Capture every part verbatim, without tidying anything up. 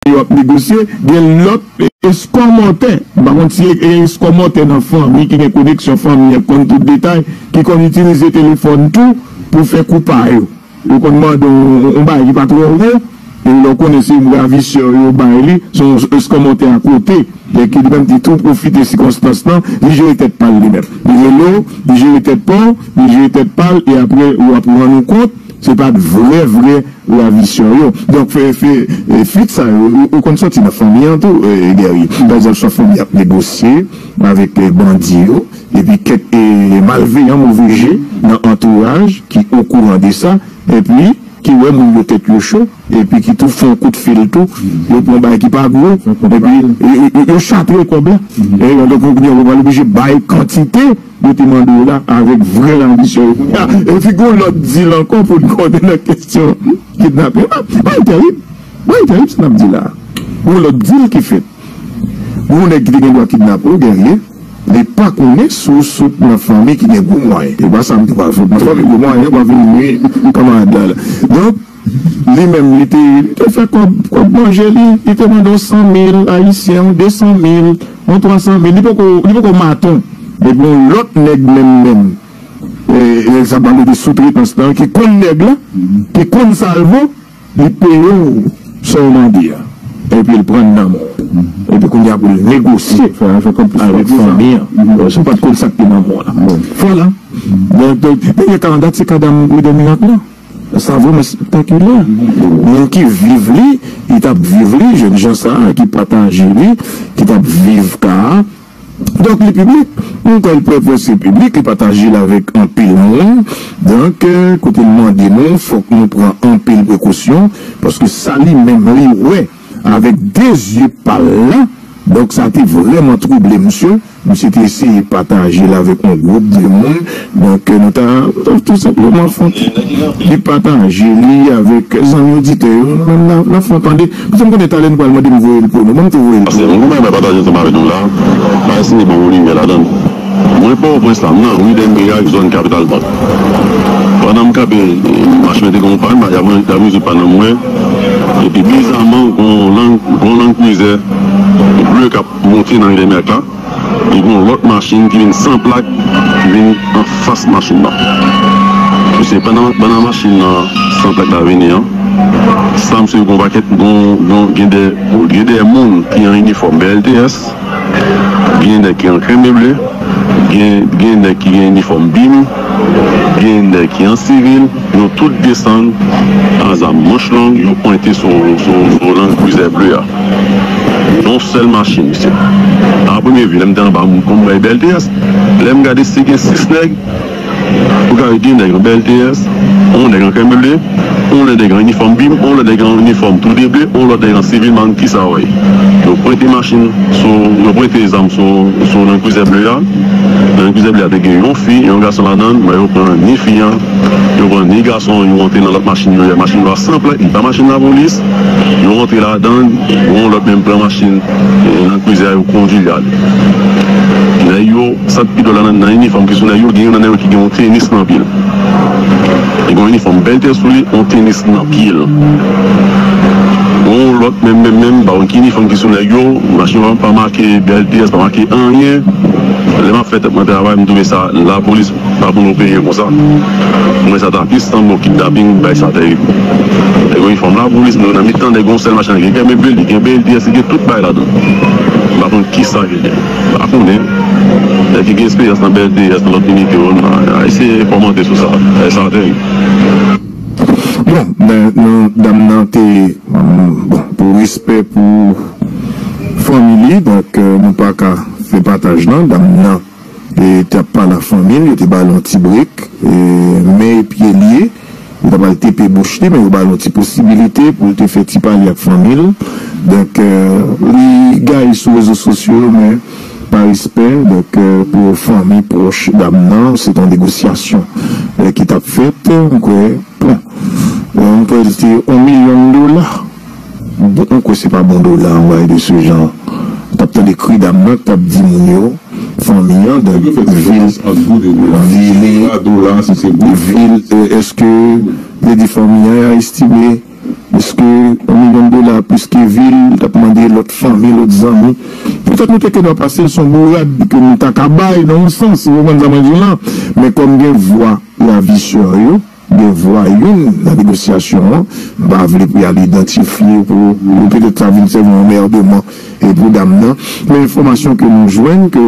yo ap negosye, gen lòt eskòmòtè. M pa konn si e eskòmòtè nan fanmi ki gen koneksyon fanmi an, ki konn tout detay, ki konn itilize telefòn tou pou fè kou pa yo. Yo konn mande w yon bagay ki pa twò wo, e lè w konnen se yon ravisè yo bay li, se yon eskòmòtè akote, e ki li menm li tou pwofite sikonstans lan, li jere tèt pa l li menm. Li rele w, li jere tèt pa w, li jere tèt pa l, e apre w ap rann ou kont, se pa t vrè, vrè ravisè yo. Donk, fè, fè, e, fwit sa yo, yo, yo konn sòti nan fanmi an tou, e, Guerrier. Pa egzanp, si yon fanmi ap negosye avèk, e, bandi yo, epi kèk, e, malveyan, move je nan antouraj ki okouran de sa, epi ki wè moun yo tèt yo cho, epi ki tou fè yon kout fil tou, yo pran bagay ki pa gwo, epi yo, yo, yo, yo chape yo kòb la. E donk, kounye a, ou pral oblije bay kantite yo te mande w la avèk vrè ravisè yo kounye a. Epi gen yon lòt dil ankò pou n konnen nan kesyon kidnaping. Bagay tèrib. Bagay tèrib sa n ap di la a. Gen yon lòt dil ki fèt. Gen yon nèg ki te gen dwa kidnape w, Guerrier, li pa konnen si w sot nan fanmi ki gen gwo mwayen. E pa sa m di w pral fè. Nan fanmi gwo mwayen, w pa vin nwi kanmarad la, la. Donk, li menm, li te, li te fè kòb, kòb manje li, li te mande yon san mil ayisyen, yon de san mil, yon twa san mil. Li poko, li poko maton. Epi yon lòt nèg menm, menm, e, e, sa pale de soutretans lan, ki konn nèg la, ki konn sa l vo, li peye w sa w mande a. Epi l pran l nan men w. Epi kounye a pou l negosye avèk fanmi an. Bon, si w pa t konn sa k te nan men w la. Vwala. Donk, donk, dènye ka an dat, se ka dam Gode Mirak lan. Sa vrèman espektakilè. Moun ki viv li, li t ap viv li, jèn jan sa a ki pataje li, ki t ap viv ka a. Donk, li piblik. Nou kwè l pre-, prèske piblik, li pataje l avèk anpil moun. Donk, e, kote l mande nou, fòk nou pran anpil prekosyon, paske sa li menm li wè avèk de zye pa l la, donk, sa te vrèman twouble misye. Misye te eseye pataje l avèk yon gwoup de moun. Donk, e, nou ta, nou ta tou senpleman fè yon ti, li pataje li avèk zanmi oditè yo, nou menm n a, n a fè yon tande. Paske m konnen talè nou pral mande m voye l pou nou. Ban m tou voye l pou nou. Paske m konn renmen pataje ansanm avèk nou la. Bagay sa li ban yon limyè ladan l. Mwen Pòtoprens la, m nan ri Dèlmira ak zòn Kapital Bank. Pandan m kanpe, e, machin te gen yon pàn, y ap, y ap rezoud pàn nan mwen. Epi bizaman, gon lang, gon Land Cruiser ble k ap monte nan ri Dèlmira la. Epi yon lòt machin ki vin san plak, ki vin anfas machin nan. Misye, pandan, pandan machin nan san plak la vini an, sa misye gon pakèt, gon, gon, gen de, gen de moun ki an inifòm B L T S, gen nèg ki an krèm e ble, gen, gen nèg ki gen inifòm bim, gen nèg ki an sivil, yo tout desann a zam manch long, yo pwente sou, sou, sou Land Cruiser ble a. Yon sèl machin, misye. A premye vi, lè m te anba, m konn bay B L T S. Lè m gade, si gen sis nèg, ou ka wè de nèg an B L T S, yon nèg an krèm e ble, yon lòt nèg an inifòm bim, yon lòt nèg an inifòm tou de ble, yon lòt nèg an sivil, m pa konn kisa w ye. Yo pwente machin sou, yo pwente zam sou, sou Land Cruiser ble a. Nan Land Cruiser ble a te gen yon fi, yon gason ladan l, men yo pran ni fi an, yo pran ni gason an, yo antre nan lòt machin yo ye, machin yo a san plak, li pa machin lapolis. Yo antre ladan l, yon lòt menm pran machin, e, Land Cruiser a, yo kondui l ale. Nèg yo, sa k pi dwòl la, nan, nan inifòm ki sou nèg yo, gen youn nan nèg yo ki gen yon tenis nan pye l. Li gen yon inifòm B L T S sou li, yon tenis nan pye l. Yon lòt menm, menm, menm, m pa konn ki inifòm ki sou nèg yo, machin an pa make B L T S, pa make anyen. Lè m ap fè tèt mwen travay, m twouve sa, lapolis pa konn opere konsa. Mwen sa ta pi sanble yon kidnaping, bagay sa tèrib. Nèg yo inifòm lapolis, nou nan mitan nèg yon sèl machin, gen kèmebel, li gen B L T S, li gen tout bagay ladan. M pa konn kisa ki gen. M pa konnen. Nèg ki gen esperyans nan B L T S, nan lòt inite yo, n a eseye kòmante sou sa. Bagay sa tèrib. Bon, men, nou, dam nan te, mm, bon, pou respè pou fanmi li, donk, euh, nou pa ka fè pataj lan, dam nan, e, te ap pale ak fanmi l, yo te ba l yon ti brek, e, men e pye l ye, li t ap al tepe bouch li, men yo ba l yon ti posibilite pou l te fè ti pale ak fanmi l. Donk, euh, li gaye sou rezo sosyo yo, men pa respè, donk, euh, pou fanmi pwòch dam nan, se t yon negosyasyon, euh, ki t ap fèt, m kwè, bon, euh, m kwè l te yon milyon dola. Bon, m kwè se pa bon dola, yon bagay de se jan. T ap tande kri dam nan, t ap di moun yo, fanmi an, donk, vil, vil, vil, euh, èske, li di fanmi an, y a estime Piske yon milyon dola plis ke vil, l t ap mande lòt fanmi, lòt zanmi. Petèt nou te gen dwa pase l sou bourad ke nou ta ka bay nan yon sans, ou konprann sa mwen di w la. Men kòm gen vwa ravisè yo, gen vwa youn nan negosyasyon an, m pa vle pou y al idantifye pou, pou petèt sa vin sèvi yon anmèdman e pou dam nan. Men enfòmasyon ke nou jwenn ke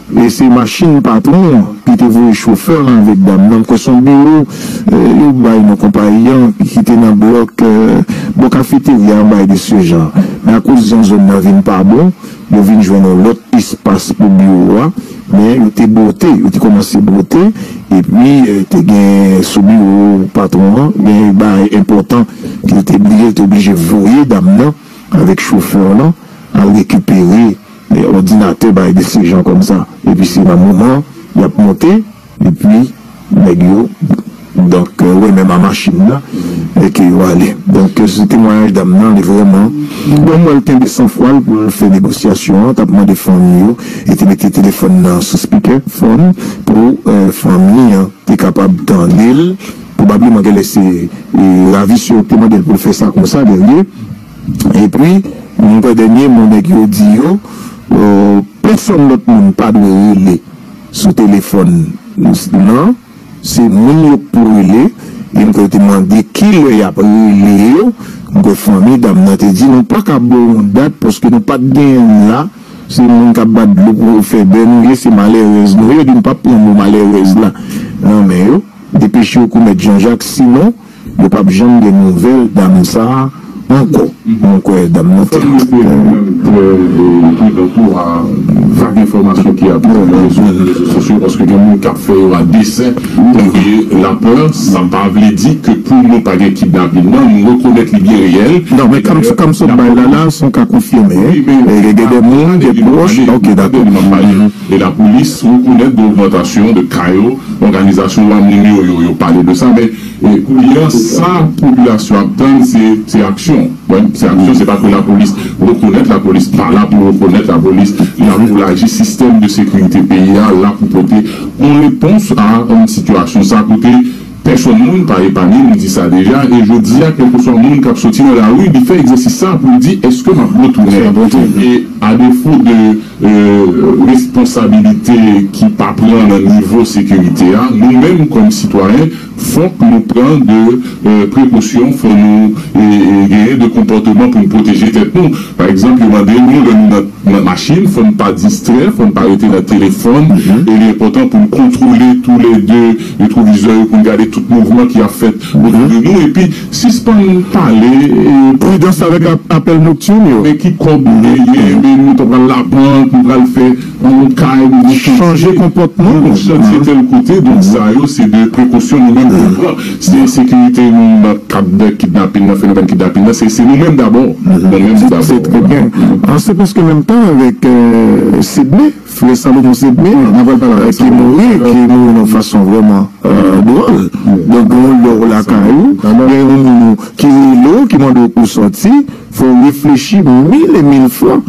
e se machin patwon an ki te voye chofè lan avèk dam nan. M kwè se yon biwo, eh, yo bay nan konpayi an ki te nan blòk, eh, bò kafeterya, yon bagay de se jan. Men akoz jan zòn nan vin pa bon, yo vin jwenn yon lòt espas pou biwo a. Men yo te bwote, yo te kòmanse bwote, epi, eh, te gen sou biwo patwon an, gen bagay enpòtan ki te bliye, te oblije voye dam nan avèk chofè lan al rekipere, eh, òdinatè, bagay de se jan kòm sa. Epi se nan moman y ap monte, epi nèg yo, donk, eh, wè menm a machin nan, e ke yo ale. Donk, eh, se temwayaj dam nan, li vrèman, bon, m wè l kenbe sanfwa l pou l fè negosyasyon an, t ap mande fanmi yo, e te mete telefòn nan sou spikè fòn pou, eh, fanmi an te kapab tande l. Pwobableman, genlè se, eh, ravisè yo ki te mande l pou l fè sa konsa, dènye. Epi, m kwè dènye mo nèg yo di yo, eh, pèsonn lòt moun pa dwe rele sou telefòn nan. Se moun yo k pou rele. E m kwè yo te mande kilè y ap rele yo. M kwè fanmi dam nan te di, "Nou pa ka ba w yon dat paske nou pa t genyen l la." Se moun k ap bat dlo pou fè bè nou ye, se malèrèz nou ye. Yo di m p ap pran mo malèrèz la nan men yo. Depeche yo kou Mèt Jan Jak, sinon, yo p ap janm gen nouvèl dam sa a ankò. Mwen kwè dam nan te. Fò nou rete kanmenm trè, eh, pridan tou a vag enfòmasyon ki ap sikile sou rezo sosyo, paske gen moun k ap fè yo a desen pou kreye lapè. Sa pa vle di ke pou nou pa gen kidnapin nan, nou rekonèt li byen reyèl. Non, men kòm, kòm sot bay la, la, se yon ka konfime, hein. Wi, men e gen de moun, de pwòch, ok, dakò. E lapolis rekonèt de ogmantasyon de ka yo, òganizasyon lwa moun yo, yo, yo pale de sa, men, e, kounye a, sa popilasyon ap tann, se, se aksyon. Wi, se aksyon, se pa ke lapolis rekonèt, lapolis pa la pou rekonèt, lapolis la pou laji, sistèm de sekirite peyi a la pou pote yon repons a yon sitiyasyon sa kote pèsonn moun pa epanye, nou di sa deja, e jodi a, kèlkeswa moun k ap soti nan lari, li fè egzèsis sa pou l di, èske m ap bon tounen? E a defo de, eh, responsabilite ki pa pran nan nivo sekirite a, nou menm kòm sitwayen, fòk nou pran de, eh, prekosyon, fò nou, eh, eh, genyen de konpòteman pou nou pwoteje tèt nou. Pa egzanp, yo mande nou, lè nou nan nan machin, fò n pa distrè, fò n pa rete nan telefòn, e li enpòtan pou n kontwole toulède retwovizè yo, pou n gade tout mouvman ki ap fèt otou de nou, epi sispann pale, e, pridans avèk ap-, apèl noktin yo. Men ki kòb nou genyen, men nou ta pral labank, nou pral fè yon kay, nou chanje konpòtman nou, chanje tèl kote, donk sa yo se de prekosyon nou menm pou nou pran. Se sekirite nou nan kad kidnapin nan, fenomèn kidnapin nan, se, se nou menm dabò. Nou menm dabò. Se trè byen. An, se prèske menm tan avèk, euh, Sidney, frè Salomon Sidney, euh, ki mouri, ki mouri nan fason vrèman, euh, dwòl. Donk, gen yon lè w lakay ou, gen yon moun ou ki rele w, ki mande w pou sòti, fò w reflechi mil e mil fwa.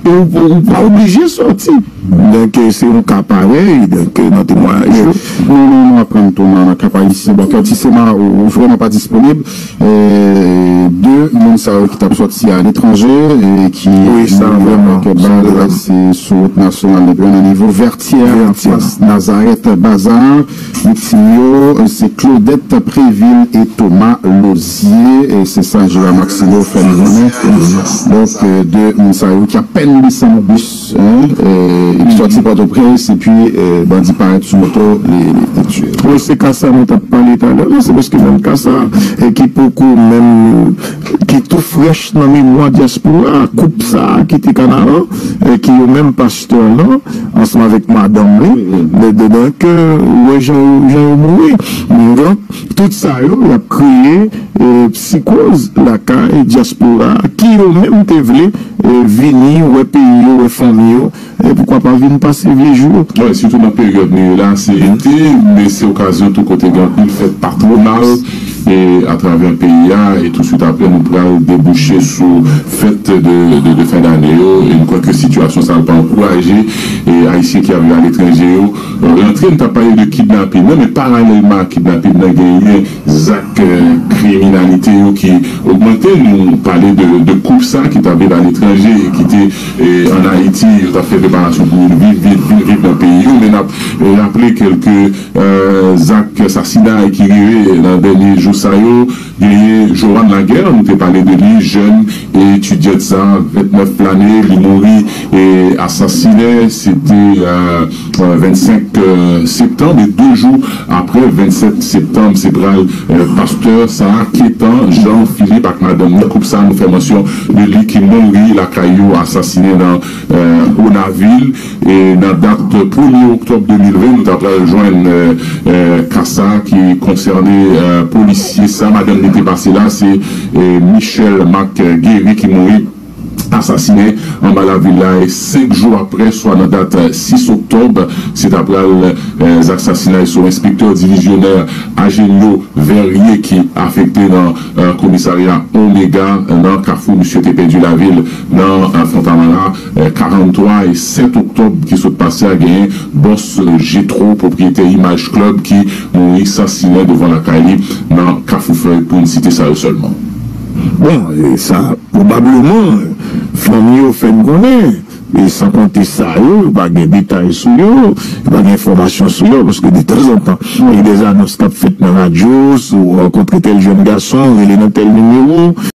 E ou, ou pa oblije sòti. Donk, eh, se yon ka parèy, donk, eh, nan temwayaj yo. Nou, nou, nou aprann tou nan, nan Kap Ayisyen. Bon, Curtis Emma, ou, ou vrèman pa disponib. Eh, de moun sa yo ki t ap sòti aletranje, e ki mouri avèk bal, se sou wout nasyonal nenbe a nan nivo Vètyè, anfas Nazareth Bazar. Viktim yo, eh, se Claudette Prévil e Thomas Lozier. E se sa Gérard Maxineau fè n konnen. Donk, eh, de moun sa yo ki apèn desann nan bis, hein, eh, epi sòti Pòtoprens, epi, eh, bandi parèt sou moto, li, li, li tiye. Wi, se ka sa nou t ap pale talè la, se prèske menm ka sa, eh, ki poko menm, ki tou frèch nan memwa dyaspora, koup sa a ki te Kanaran, eh, ki yo menm pastè lan, ansanm avèk madanm li, de, de, donk, eh, ou wè jan yo, jan yo mouri. Donk, tout sa yo, y ap kreye, eh, psikoz lakay dyaspora ki yo menm te vle, eh, vini wè peyi yo, wè fanmi yo, e poukwa pa vin pase vye jou yo. Wi, sitou nan peryòd nou ye la, se ete, men se okazyon tou kote gen anpil fèt patwonal, atravè peyi a, e touswit apre nou pral debouche sou fèt de, de, de fen dane yo, e m kwè ke sitiyasyon sa a pa ankouraje e Ayisyen ki ap viv aletranje yo rantre. Nou t ap pale de kidnapin nan, men paralèlman a kidnapin nan, genyen zak eh, kriminalite yo ki ogmante. Nou pale de, de koup sa ki t ap viv aletranje e ki te eh, ann Ayiti, yo t ap fè preparasyon pou vin viv, vin, vin viv nan peyi yo, men n ap eh, raple kèlke eh, zak sasinay ki rive nan dènye jou sa yo. Genyen Joanne Laguerre, nou te pale de li, jèn etidyant sa, vennèf lane, li mouri e asasinen, se te eh, vennsenk septanm, e de jou apre, vennsèt septanm, se pral eh, pastè sa, Ketan Jean Philippe, ak madanm li. Koup sa, nou fè mansyon de li ki mouri lakay yo, asasinen nan eh, Onavil. E nan dat premye oktòb de mil ven, nou ta pral jwenn eh, eh, ka sa ki konsène eh, polisye sa, madanm li te pase la, se eh, Michel Marc Guéry ki mouri asasinen anba lavil la. E senk jou apre, swa nan dat eh, sis oktòb, se ta pral eh, zak sasinay sou enspektè divizyonè Agenio Verrier ki afekte nan eh, komisarya Omega nan Kafou. Misye te pèdi lavil nan eh, Fontamara eh, karant twa. E sèt oktòb ki sot pase a, genyen bòs eh, Jetro, pwopriyetè Imaj Club, ki mouri sasinen devan lakay li nan Kafou Fèy, pou n site sa yo sèlman. Bon, e sa, pwobableman, fanmi yo fè n konnen, e san konte sa yo, yo pa gen detay sou yo, yo pa gen enfòmasyon sou yo, paske detanzantan, gen de zanons k ap fèt nan radyo, si w rankontre tèl jèn gason, rele nan tèl nimewo.